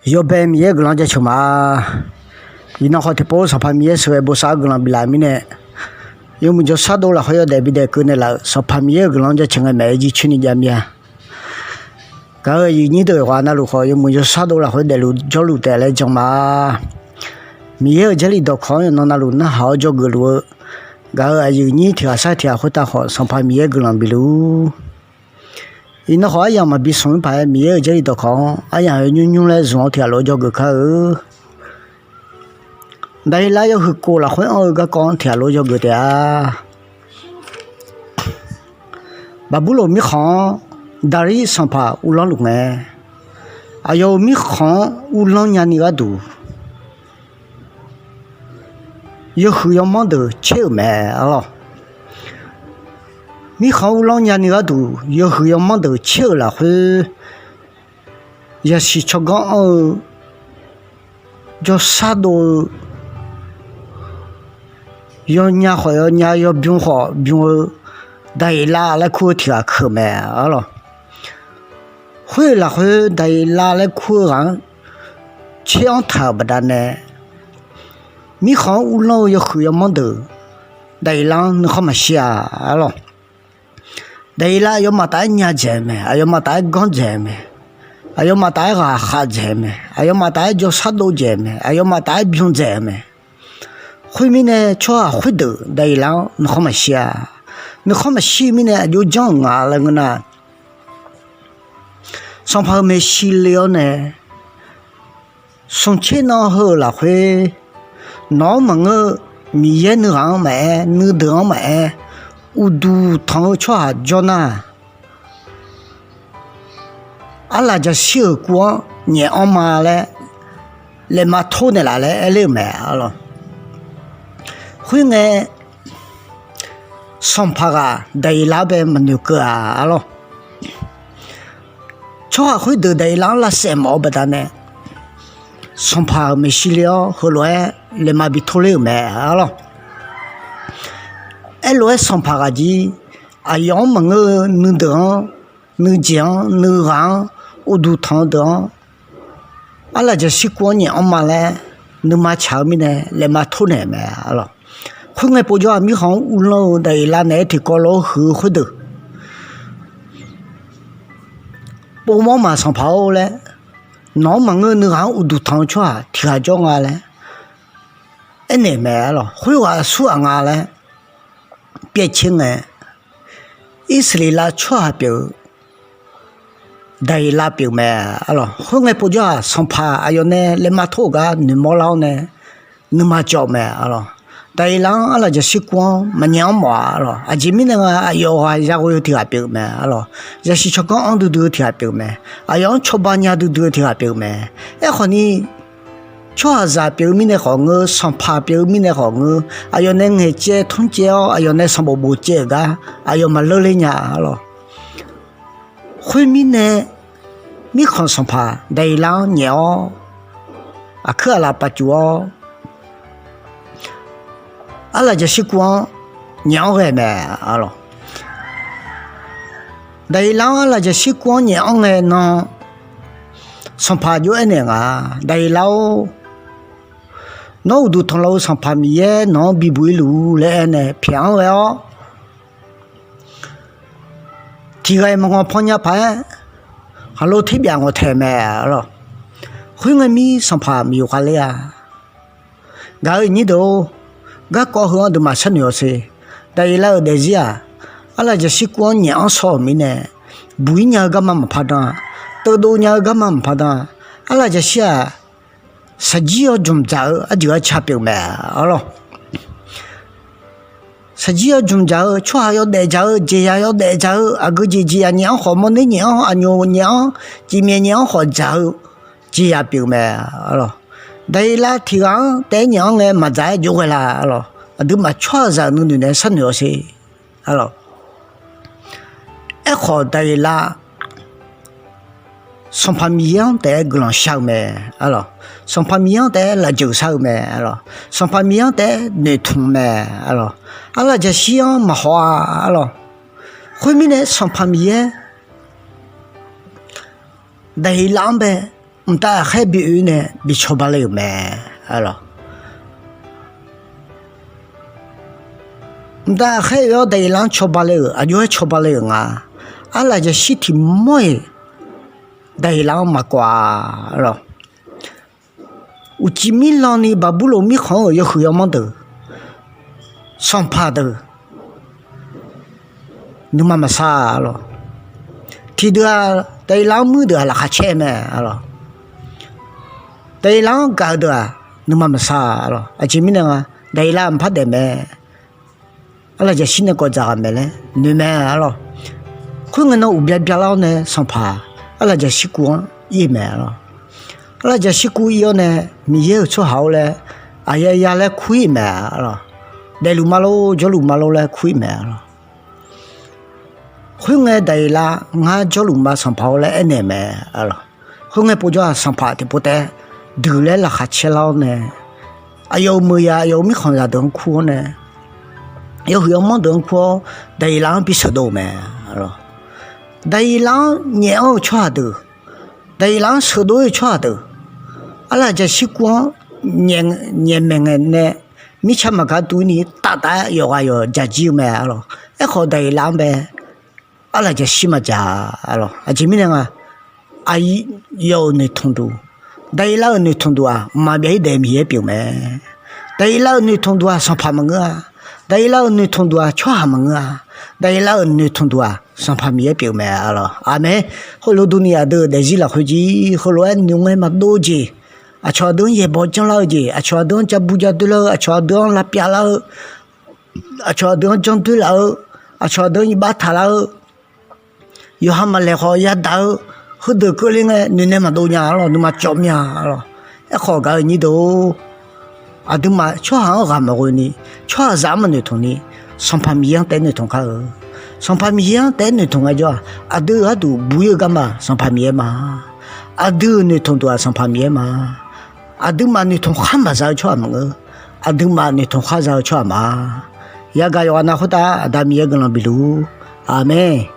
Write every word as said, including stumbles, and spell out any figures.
Yawbae Miqyaer-euq guiqlanq jaceuq ma. Iqnan khawf tiqpov Sanqpaq Miqyaer sheuqghae bosav-eu guiqlanq biflaf-euq mirnae, yawmuiq jawrshar dov lafkhoer yawdaef bidaq keuv naeqlaf-euq Sanqpaq Miqyaer-euq guiqlanq jaceuq ngae maeq-aer jircoer ni jav mir-a. Gaq-euq aqyuif nyir deuq ghaq navluf khawf, yawmuiq jawrshar dov lafkhoer daefluf jawrluf taef laer jan ma. Miqyaer-euq Jarlif dawqkawq-anr yawqnan navluf narhaq-awr dzawgeuf luf-eu, gaq-euq aqyuif nyir tiq ghaq sar tiq ghaq khoertav khawf, Sanqpaq Miqyaer guiqlanq bif luf-ur. Iqnan khawf, aryamq maqbi smq-ir paq-aer Miqyaer-euq Jarlif dawqkawq-anr aryamq yawqnymr nymr laer zmq-awr tiq ghaq lof-aer dzawgeuf kar-eu. Daqyeqlav yawhuiq kof lafkhoer anr-eu garkawv-anr tiq ghaq lof-aer dzawgeuf taef-a. Baqburloq mirkhanq-anr Daqlir sanqpaq uvlanr luf ngae, aqyawf-euq mirkhanq-anr uvlanr nyani gharduq, yawhuiq yawmanr deuq caer-euq mae, arlawr. Mirkhanq-anr uvlanr nyani gharduq yawhuiq yawmanr deuq caer-euq lafkhoer, yasiq tsawrganr anr-eu, jawrshar dov-eu, yawnya khawf yawnya, yawbym khawf bym-eu Daqyeqlav laer kur-eu tiq ghaq keuq mae, arlawr. Khoer-euq lafkhoer Daqyeqlav laer kur-eu ghaq-anr caer-anr taq-euq baqdanae, mirkhanq-anr uvlanr-eu yawhuiq yawmanr deuq Daqyeqlav-anr nuikhanr maqshir-a, arlawr. Daqyeqlav aqyawfmaf taf-aer nya dzaeq-eu mae, aqyawfmaf taf-aer ganr dzaeq-eu mae, aqyawfmaf taf-aer ghaqkhav dzaeq-eu mae, aqyawfmaf taf-aer jawrshar dov dzaeq-eu mae, aqyawfmaf taf-aer bym dzaeq-eu mae. Khoermirnae, tsawrhaq khoerdeuq Daqyeqlav-anr nuikhanr maqshir-a. Nuikhanr maqshir-eu mirnae, aqjox janr-euq nga laer ngeur nar, Sanqpaq-euq maeqshi le-awr nae, smqtser nan heu-euq lafkhoer, nawq-anr maqngeur-eu Miqyaer nuighaq-anr maqaer, nuideuq-anr maqaer, uqduq tanq-eu tsawrhaq jawr nar, arlaqjaqshir-euq kuv-anr nyaef anr ma laer, laeqma tor naeqlaf laer aerler-euq mae, arlawr. Khoerngae, sanqpaq ghaq Daqyeqlav-anr bae maqnoeq keuv-aq, arlawr. Tsawrhaq khoerdeuq Daqyeqlav-anr lavsaef mawf-eu baqdanae, sanqpaq-euq maeqshi le-awr heulof-aer laeqma bi tor ler-euq mae, arlawr. Aerlof-aer sanqpaq ghaq jir, aqyawf-anr maqngeur-eu nuideuq-anr, nuijeq-anr, nuighaq-anr, uqduq tanq-eu deuq-anr, arlaqjaqshir kuv-anr nyaef anr ma laer nuima tsaq-eu mirnae laeqma tor naeq-euq mae, arlawr. Khoerngae povjawr-aq, mirkhanq-anr uvlanr-eu Daqyeqlav naeq-aer tiqkawv lof-aer huiq-eu khoerdeuq, povmawr ma sanqpaq-or laer, nawq-anr maqngeur-eu nuighaq-anr uqduq tanq-eu tsawrhaq tiq ghaq jawr nga laer aernaeq-euq mae, arlawr. Khoerghaq aqsur ghaq nga laer pyaev caer ngae, Irsaqleqlav tsawrhaq pyeuf-eu Daqyeqlav pyeuf mae, arlawr. Khoerngae povjawr-aq, sanqpaq aqyawf nae laeqma tor-euq gar noeqmawr lar-awr nae nuima cawv mae, arlawr. Daqyeqlav-anr arlaqjaqshir kuv-anr maqnyaef anr mawf-a, arlawr. Aqjeq mirnae nga, aqyawf ghaq yaghoe-eu tiq ghaq pyeuf-eu mae, arlawr. Yasiq tsawrganr anr duidui-eu tiq ghaq pyeuf-eu mae. Aqyawf-anr cawba nya duidui-eu tiq ghaq pyeuf-eu mae. Aerkhawf ni, tsawrhaqzaq pyeuf-eu mirnae khawf ngeur, sanqpaq pyeuf-eu mirnae khawf ngeur, aqyawf nae ngaeqcaev tmrcaev-awr aqyawf nae sanqbof bof caev-euq gar aqyawf maqleur ler nya, arlawr. Khoermirnae, mirkhanq sanqpaq Daqyeqlav-anr nyaef-awr, aqkuir aqlaf pafcuf-awr, arlaqjaqshir kuv-anr nyaef-anr ghae mae, arlawr. Daqyeqlav-anr arlaqjaqshir kuv-anr nyaef-anr ngae nan, sanqpaq jov-aer naeq nga, Daqyeqlav-or, nawr uqduq tanqlaf-eu Sanqpaq Miqyaer nawq-anr bibuq-ir luf-ur laer aernae pyaeq-anr ghae-awr, tiq ghaq-iq maqngawq pan nya paq-aer, khaqlo terbyaf ngawq taeq mae, arlawr. Khoerngae mir sanqpaq maqyuf khav ler-a. Gaq-euq nyir deuq-or, garkawv heu-anr aqduimaf sharnoeq-awq siq. Daqyeqlav-euq daefzir-aq, arlaqjaqshir kuv-anr nyaef-anr shawr-euq mirnae, buq-ir nya-eu garma maqpar dan-a, teuvdov nya-eu garma maqpar dan-a, arlaqjaqshir-aq, shaqjir-awr jmq dzaq-eu arjeuq arca pyeuf mae, arlawr. Shaqjir-awr jmq dzaq-eu, tsawrhaq yawdaef dzaq-eu, jeqzaq yawdaef dzaq-eu, aqgeu jeq jeqzaq nyaef-anr khawf, mawrner nyaef-anr, aqnyoq nyaef-anr, cifmyaeq nyaef-anr khawf dzaq-eu jeqzaq pyeuf mae, arlawr. Daqyeqlav tiq ghaq-anr taef-aer nyaef-anr ngae maqdzaq-aer jov ghae la, arlawr. Aqduimaf tsawrhaqzaq-euq nuinoeq naeq-aer sharnoeq-awq siq, arlawr. Aerkhawf, Daqyeqlav Sanqpaq Miqyaer-anr taef-aer guiqlanq shar-eu mae, arlawr. Sanqpaq Miqyaer-anr taef-aer lafjeuq shar-eu mae, arlawr. Sanqpaq Miqyaer-anr taef-aer noeqtmq mae, arlawr. Arlaqjaqshir-anr maqhaw-a, arlawr. Khoermirnae, Sanqpaq Miqyaer Daqyeqlav-anr bae mqtav ghaqkhaer bi oe-ir nae bi cawba le-euq mae. Alawq, mqtav ghaqkhaer oe-awr daqyeqlav-anr cawba le-euq, aqjox-aer cawba le-euq nga. Arlaqjaqshir tiq mawr-iq daqyeqlav-anr maqkawv-a. Alawq, uqcif mirlan ni Baqburloq mirkhanq-euq yawhuiq yawmanr deuq, sanqpaq deuq, nuima maqsar-a. Alawq, tiqdeuq-aq, daqyeqlav-anr muir deuq-aq laqkhaq caer mae. Alawq, daqyeqlav-anr gaq-eu deuq-aq nuima maqsar-a. Alawq, aqjeq mirnae nga, daqyeqlav mqpar daef mae. Arlaqjaqshir nae kawv dzaq ghaq mae laer noeq mae. Alawq, khoerngae nan uqbya byalar-awr nae sanqpaq arlaqjaqshir kuv-anr ir-eu mae. Alawq, arlaqjaqshir kuv ir-awr nae Miqyaer-euq tsawrhaq-awr laer aqya ya laer kur-ir mae. Alawq, daefluf ma lor, jawrluf ma lor laer kur-ir mae. Alawq, khoerngae daqyeqlav ngar jawrluf ma sanqpaq-awr laer aernaeq mae. Alawq, khoerngae povjawr-aq, sanqpaq tiqpov taef-aer deuq laer laqkhaq caerlar-awr nae, aqyawf-euq meuq ya, aqyawf-euq mirkhanqzaq deuq-anr kur-awr nae, yawhuiq yawmanr deuq-anr kur-awr, daqyeqlav-anr bi sheuqdov-eu mae. Alawq, daqyeqlav-anr nyaef anr-eu tsawrhaq deuq, daqyeqlav-anr sheuqdov-ir-eu tsawrhaq deuq, arlaqjaqshir kuv-anr nyaef maeq ngae nae mirtsa maqgar tuv-ir ni taf taf-aer yawqghaq yawq dzaq jir-eu mae. Alawq, aerkhawf daqyeqlav-anr bae arlaqjaqshir maqdzaq. Alawq, aqjeq mirnae nga, aqyawf-euq noeqtmq duq, daqyeqlav-euq noeqtmq duq-aq, mqmaq byav-ir daef Miqyaer pyeuf mae. Daqyeqlav-euq noeqtmq duq-aq, sanqpaq maqngeur-a. Daqyeqlav-euq noeqtmq duq-aq, tsawrhaq maqngeur-a. Daqyeqlav-euq noeqtmq duq-aq, sanqpaq Miqyaer pyeuf mae. Alawq, aqmeq. Khoerlof durni aqdui-euq daefzir lafkhoer jir heulof-aer noeq ngae maqdov-eu jeq, aqcawq aqdui-anr yaeqbawq janrlar-eu jeq, aqcawq aqdui-anr jabu jadeur lar-eu, aqcawq aqdui-anr lavpyav lar-eu, aqcawq aqdui-anr janr doer laf-eu, aqcawq aqdui-anr iqbax taq lar-eu, yawqha maqlaeq khawf yadaq-eu, heudeuq keuvle ngae noeqnae maqdov nya. Alawq, nuima cawv mir-a. Alawq, aerkhawf gaq-euq nyir deuq-or, aqduimaf tsawrhaq-anr ghaq maqghoe ni, tsawrhaqzaq-anr maqnoeqtmq ni, Sanqpaq Miqyaer-anr taef-aer noeqtmq kar-eu. Sanqpaq Miqyaer-anr taef-aer noeqtmq ngaejawr-aq, aqdui-euq gharduq buq-ir-eu garma Sanqpaq Miqyaer ma. Aqdui-euq noeqtmq duq-aq Sanqpaq Miqyaer ma. Aqduimaf noeqtmq khar maqza-eu tsawrhaq maqngeur. Aqduimaf noeqtmq khar za-eu tsawrhaq ma. Yagaq yawqghaq nav khoertav Aqda Miqyaer guiqlanq bifluf-ur. Aqmeq.